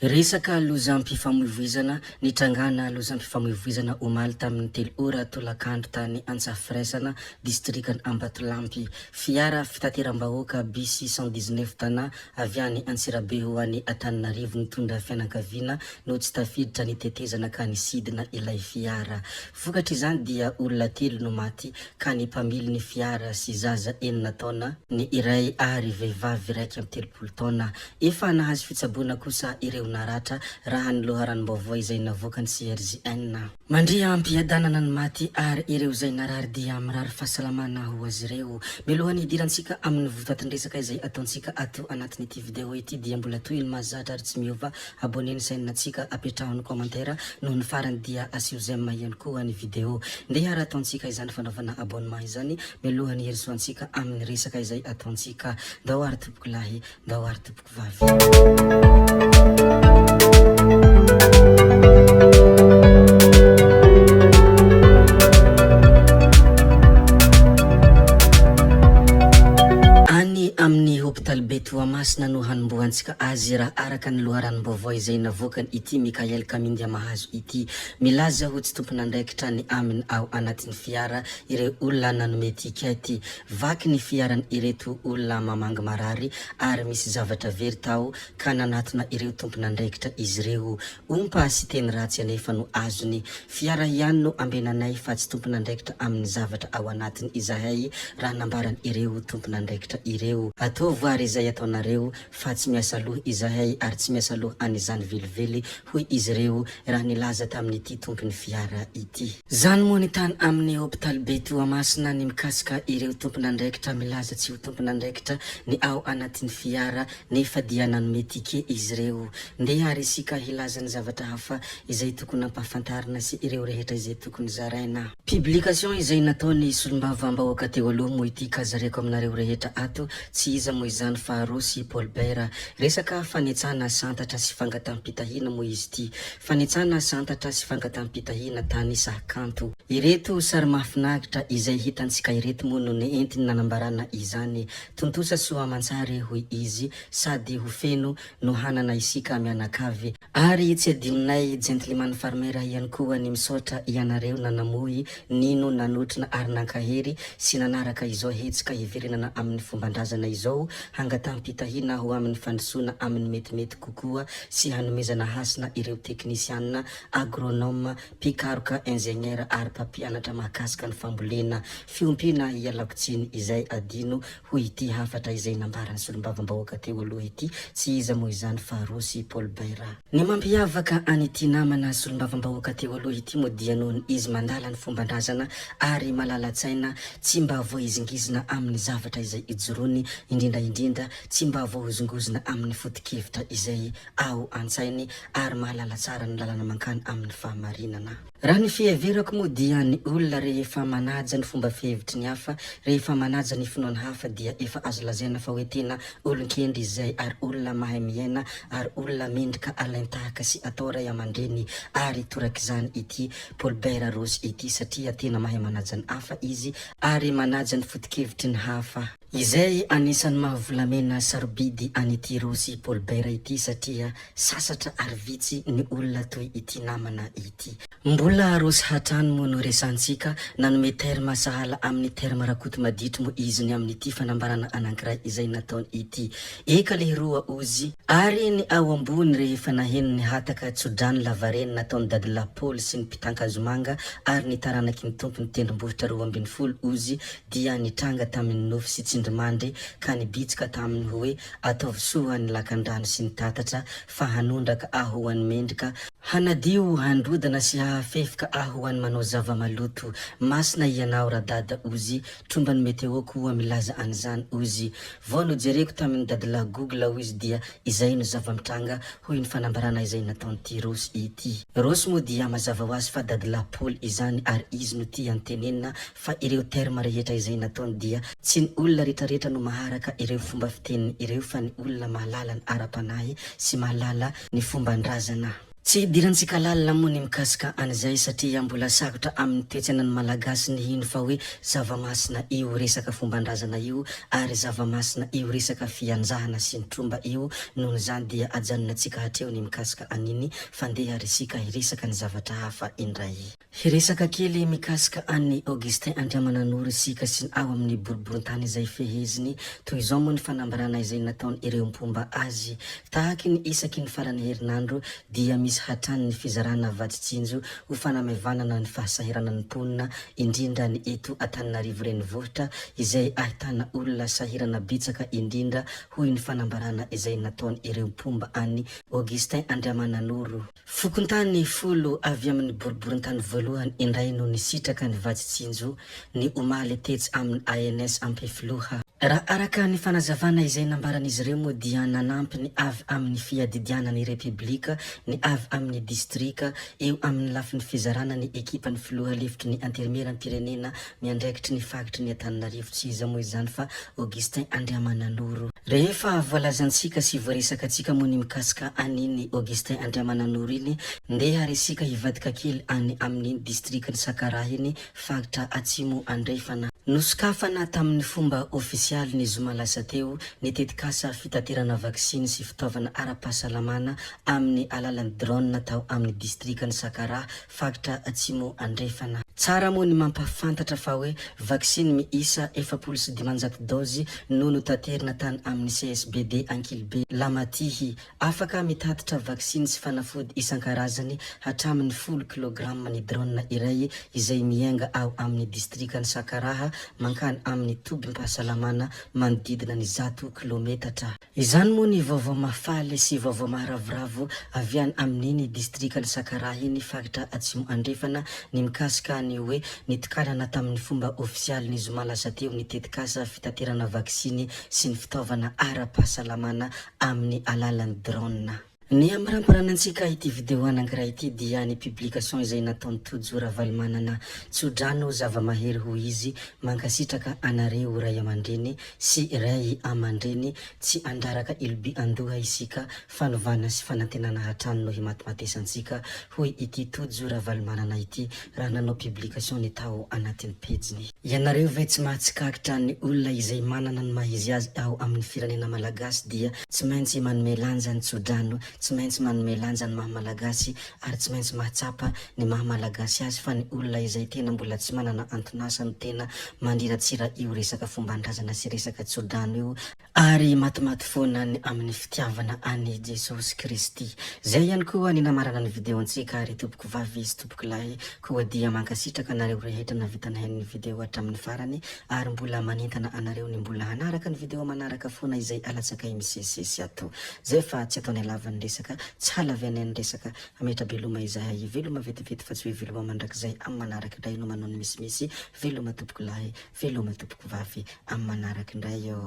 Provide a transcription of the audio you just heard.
Resaka lozam-pifamoivoizana, Nitrangana lozam-pifamoivoizana omaly tamin'ny telo ora tolakandro tany Antsahafiraisana, distrikan' Ambatolampy. Fiara fitateram-bahoaka bus 119 Tana avy any Antsirabe ho any Antananarivo nitondra fianakaviana no tsy tafiditra ny tetezana ka nisidina ilay fiara. Vokatr'izany dia olona telo no maty ka ny mpamily ny fiara sy zaza enina taona ny iray ary vehivavy 31 taona. Efa nahazo fitsaboana kosa ireo naratra, raha ny loharanom-baovao izay navoakan'ny CRJN. Mandria am-piadanana ny maty ary ireo izay narary dia mirary fahasalamana ho azy ireo. Mialohan'ny hidirantsika amin'ny votoatin-dresaka izay ataontsika ato anatin'ity video ity dia mbola toy ny mahazatra ary tsy miova, abonner ny chaîne-ntsika, apetraho ny commentaire, noho ny farany dia asio j'aime ihany koa ny video. Ndeha ary ataontsika izany fanaovana abonnement izany mialohan'ny hirosoantsika amin'ny resaka izay ataontsika. Ndao ary tompokolahy Ndao ary tompoko vavy. Any amin'ny hopitaly be Toamasina no hanombohantsika azy raha araka ny loharanom-baovao izay navoakan' ity Mickaël Kamindiamahazo ity. Milaza ho tsy tompon'andraikitra ny aminy ao anatin'ny fiara ireo olona nanome ticket. Vaky ny fiaran ireto olona mamangy marary ary misy zavatra very tao ka nanatona ireo tomponandraikitra izy ireo. Ompa sy teny ratsy anefa no azony. Fiara ihany no ambenanay fa tsy tomponandraikitra amin'ny zavatra ao anatiny izahay raha nambaran ireo tomponandraikitra ireo. Ataovy ary izay ataonareo fa tsy miasa loha izahay ary tsy miasa loha an'izany velively hoy izy ireo raha nilaza tamin'ity tompon'ny fiara ity. Zany moa ny tany amin'ny hopitaly be Toamasina ny mikasika ireo tompon'andraikitra milaza tsy ho tompon'andraikitra ny ao anatin'ny fiara nefa dia nanome ticket izy ireo. Ndeha ary isika hilaza ny zavatra hafa izay tokony ampahafantarina sy ireo rehetra izay tokony zaraina. Publication izay nataon'ny solombavambahoaka teo aloha moa ity ka zareko aminareo rehetra ato, tsy iza moa izany fa Rossy Paul Bert. Resaka fanetsana santatra sy fangataham-pitahiana moa izy ity. Fanetsana santatra sy fangataham-pitahiana tany Sahakanto. Ireto sary mahafinaritra izay hitantsika ireto moa no nentiny nanambarana izany. Tontosa soa aman-tsara e hoy izy, sady ho feno no hanana isika mianakavy. Ary tsy adinonay Gentleman Farmer ihany koa ny misaotra ianareo nanamohy, nino, nanotrona ary nankahery sy nanaraka izao hetsika hiverenana amin'ny fomban-drazana izao hangataham-pitahiana ho amin'ny fandrosoana amin'ny metimety kokoa sy hanomezana hasina ireo teknisianina, agronome, mpikaroka, ingénieur ary mpampianatra mahakasika ny fambolena, fiompiana ialako tsiny izay adino hoy ity hafatra izay nambaran'ny solombavambahoaka teo aloha ity, tsy iza moa izany fa Rossy Paul Baira. Ny mampiavaka an'ity namana solombavambahoaka teo aloha ity moa dia noho izy mandala ny fomban-drazana ary malala-tsaina, tsy mba voahizingizina amin'ny zavatra izay ijoroany, indrindra indrindra tsy mba voahozongozona amin'ny foto-kevitra izay ao an-tsainy ary mahalala tsara ny lalana mankany amin'ny fahamarinana. Raha ny fiheverako moa dia ny olona rehefa manaja ny fomba fihevitry ny hafa, rehefa manaja ny finoan'ny hafa dia efa azo lazaina fa hoe tena olon-kendry izay ary olona mahay miaina ary olona mendrika alain-tahaka sy atao ray aman-dreny ary torak'izany ity Paul-Bert Rossy ity satria tena mahay manaja ny hafa izy ary manaja ny foto-kevitry ny hafa. Izay anisan'ny maha volamena sarobidy an'ity Rossy Paul-Bert ity satria Sasatra ary vitsy ny olona toy ity namana ity. Mbola Rossy hatrany moa no resantsika, nanome terme sahala amin'ny terme Rakotomaditry moa izy ny amin'ity fanambarana anankiray izay nataony ity. Eka lehiroa ozy. Ary ny ao ambony rehefa naheno ny hataka tsodrano lavareny nataon'i Dadilahy Paoly sy ny mpitankazomanga ary ny taranaky ny tompon'ny tendrombohitra 12 ozy dia nitranga tamin'ny nofy sy tsindrimandry ka nibitsika taminy hoe Ataovy soa ny lakandrano sy ny tatatra fa hanondraka aho ho an'ny mendrika, hanadio, handrodana sy hahafefika aho ho an'ny manao zava-maloto. Masina ianao radada ozy, tromban'ny meteo koa milaza an'izany ozy. Vao nojereko tamin'ny dadilahy google ozy dia izay no zava-mitranga hoy ny fanambarana izay nataon'ity Rossy ity. Rossy moa dia mazava ho azy fa dadilahy Paoly izany ary izy no tiany tenenina fa ireo terme rehetra izay nataony dia tsy ny olona retraretra no maharaka ireo fomba fiteniny ireo fa ny olona mahalala ny ara-panahy sy mahalala ny fomban-drazana. Tsy hidirantsika lalina moa ny mikasika an'izay satria mbola sarotra amin'ny toe-tsainan'ny Malagasy ny hino fa hoe zava-masina io resaka fomban-drazana io ary zava-masina io resaka fianjahana sy ny tromba io, nohon'izany dia ajanonantsika hatreo ny mikasika an'iny fa ndeha ry sika hiresaka ny zavatra hafa indray. Hiresaka kely mikasika an'i Augustin Andriamananoro isika sy ny ao amin'ny boriborintany izay feheziny. Toy izao moa ny fanambarana izay nataon'ireo mpomba azy. Tahaky ny isaky ny faran'ny herinandro dia misy hatrany ny fizarana vatsy tsinjo ho fanamaivanana ny fahasahiranan'ny mponina, indrindra ny eto Antananarivo Renivohitra izay ahitana olona sahirana betsaka indrindra, hoy ny fanambarana izay nataon'ireo mpomba an'i Augustin Andriamananoro. Fokontany 10 avy amin'ny boriborintany voalohany indray no nisitraka ny vatsy tsinjo ny omaly tetsy amin'ny ANS Ampefiloha. Raha araka ny fanazavana izay nambaran'izy ireo moa dia nanampy ny avy amin'ny fiadidiana ny Repiblika, ny avy amin'ny distrika, eo amin'ny lafiny fizarana ny ekipan'ny filoha lefitry ny Anterimieram-pirenena miandraikitry ny faritry ny Antananarivo tsy iza moa izany fa Augustin Andriamananoro. Rehefa voalazantsika sy voaresakantsika moa ny mikasika an'iny Augustin Andriamananoro iny, ndeha ary isika hivadika kely any amin'iny distrikan'i Sakaraha iny, faritra Atsimo Andrefana. Nosokafana tamin'ny fomba ofisialy ny zoma lasa teo ny tetikasa fitaterana vaksiny sy fitaovana ara-pahasalamana amin'ny alalan'ny drone tao amin'ny distrikan'i Sakaraha, faritra Atsimo Andrefana. Tsara moa ny mampahafantatra fa hoe vaksiny miisa 540 daozy no notaterina tany amin'ny CSBD Ankilibe Lamatihy. Afaka mitatitra vaksiny sy fanafody isan-karazany hatramin'ny 10 kilograma ny drone iray izay miainga ao amin'ny distrikan'i Sakaraha mankany amin'ny tobim-pahasalamana manodidina ny 100 kilometatra. Izany moa ny vaovao mahafaly sy vaovao maharavoravo avy any amin'iny distrikan'i Sakaraha iny faritra Atsimo Andrefana ny mikasika ny hoe nitokanana tamin'ny fomba ofisialy ny zoma lasa teo ny tetikasa fitaterana vaksiny sy ny fitaovana ara-pahasalamana amin'ny alalan'ny drone. Ny hamarambaranantsika ity video anankiray ity dia ny publication izay nataon'i Tojo Ravalomanana. Tsodrano zava-mahery hoy izy, mankasitraka anareo ray aman-dreny sy ray aman-dreny, tsy andraraka iloby an-doha isika, fanovana sy fanantenana hatrany no himatimatesantsika, hoy ity Tojo Ravalomanana ity raha nanao publication ny tao anatin'ny pejiny. Ianareo ve tsy mahatsikaritra ny olona izay manana ny maha izy azy ao amin'ny firenena malagasy dia tsy maintsy manome lanja ny tsodrano, tsy maintsy manome lanja ny maha malagasy ary tsy maintsy mahatsapa ny maha malagasy azy fa ny olona izay tena mbola tsy manana anton'asa no tena mandriratsira io resaka fomban-drazana sy resaka tsodrano io Ary matimaty foana ny amin'ny fitiavana an'i Jesosy Kristy. Zay ihany koa ny namarana ny video antsika ry tompoko vavy sy tompoko lahy, koa dia mankasitraka anareo rehetra navita nihaino ny video hatramin'ny farany ary mbola manentana anareo ny mbola hanaraka ny video manaraka foana izay alatsakay misesisesy ato. Zay fa tsy ataonay lava ny resaka, tsy halavianay ny resaka, hametra-beloma izahay, veloma vetivety fa tsy hoe veloma mandrakizay, amin'ny manaraka indray no manao ny misimisy, veloma tompoko lahy, veloma tompoko vavy, amin'ny manaraka indray ô.